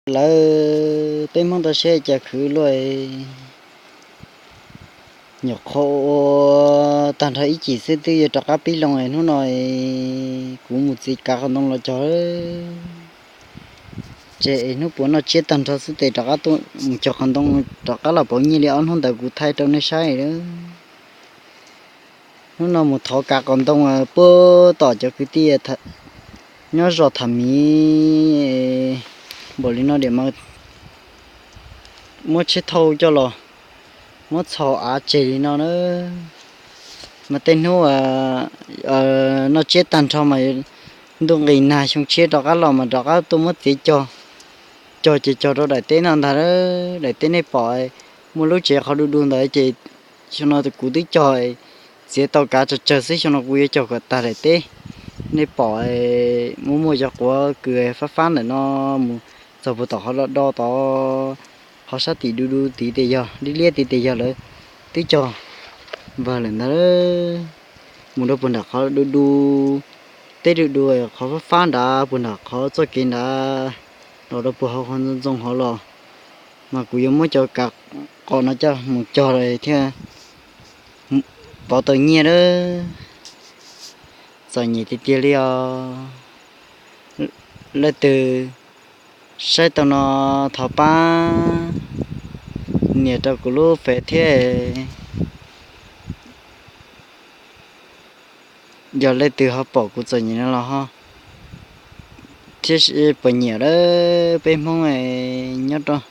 Lawv peb Hmoob tau siab cas khwv luaj, nyuam qhuav ua tag nrho ib cim xwb twb yuav rov qab pib loo es hnub no kuv mus txiv kav qos ntoo los cog. Ces es hnub puav noj tsiab tag nrho xwb tes rov qab tuaj mus cog qos ntoo, rov qab los pauv nyiaj li ob hnub ntawd kuv thaij rau nej saib lawm. Hnub no mus thov kav qos ntoo puag tom cov kwv tij nyob zos tham miv npaum li no diam mas muab tsheb thauj coj los muab txhos av tseg li no na. Mas tej hnub noj tsiab tag nrho mas ntuj nqis nag xyoo tshiab rov qab los mas rov qab tuaj muab txiav cog. Cog ces cog rau daim teb no ntag. Daim teb nej pom muaj lub tsev qhov du du ntawd ces xyoo no kuv twb cog txiav tau kav tsawg tsawg xwb, xyoo no kuv yuav cog kom tag daim teb. Nej pom muaj muaj cov quav kws fab fab ntawm no mus txog puag tom qhov do do tod, qhov sab tim du du tid tes yog, liab liab tid tes yog lawv twb cog npawg lawm ntag. Mus rau puag nram qhov du du, teb du du, qhov fab fab nrad puag nram qhov txoj kev nrad los rau puag hauv qhov ntxoov ntxoo hov los, mas kuv yuav muab cov kav qos no coj mus cog thiaj pauv tau nyiaj lawm. Txom nyem tiag tiag li os. Leej twg saib tau no thov pab nias rau kuv lub fev thiab. Yog leej twg ho pom kuv txom nyem no los ho thiab puas nyiam lawm. Peb Hmoob nyob rau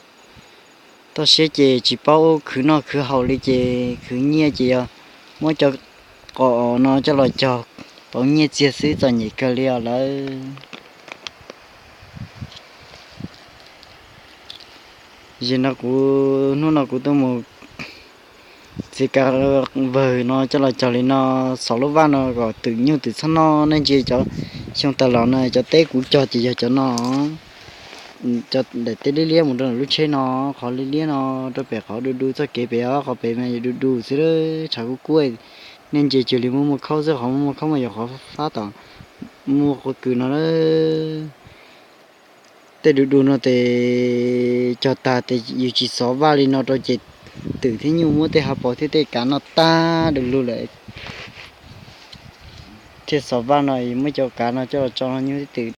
toj siab ces tsis paub ua khwv noj khwv haus li ces khwv nyiaj ces yog muab cov qos no coj los cog pauv nyiaj txiag xwb, txom nyem kawg li os lawm. Zaum no kuv, hnub no kuv tuaj mus txiav kav vawg no coj los cog li no, xov lub vaj no kom twm nyuj twm txhob noj. Nej ntsia cov xyoo tas los no cov teb kuv cog ces yog cov no, cov daim teb liab liab mus rau lub tsheb no, qhov liab liab no rau pem qhov du du txoj kev pem os, qhov pem mas yog du du xwb, tshav kub kub. Nej ntsia cuag li muaj muaj khaub xwb, qhov muaj muaj khaub mas yog qhov fab tom muaj quav kws no. Tej du du no tes cog tag tes yus tsis xov vaj li no rau ces twm thiab nyuj muab tej hav paus thiab tej kav noj tag du lug lawm. Thiaj xov vaj no muab cov kav no coj los tso nyuj twm.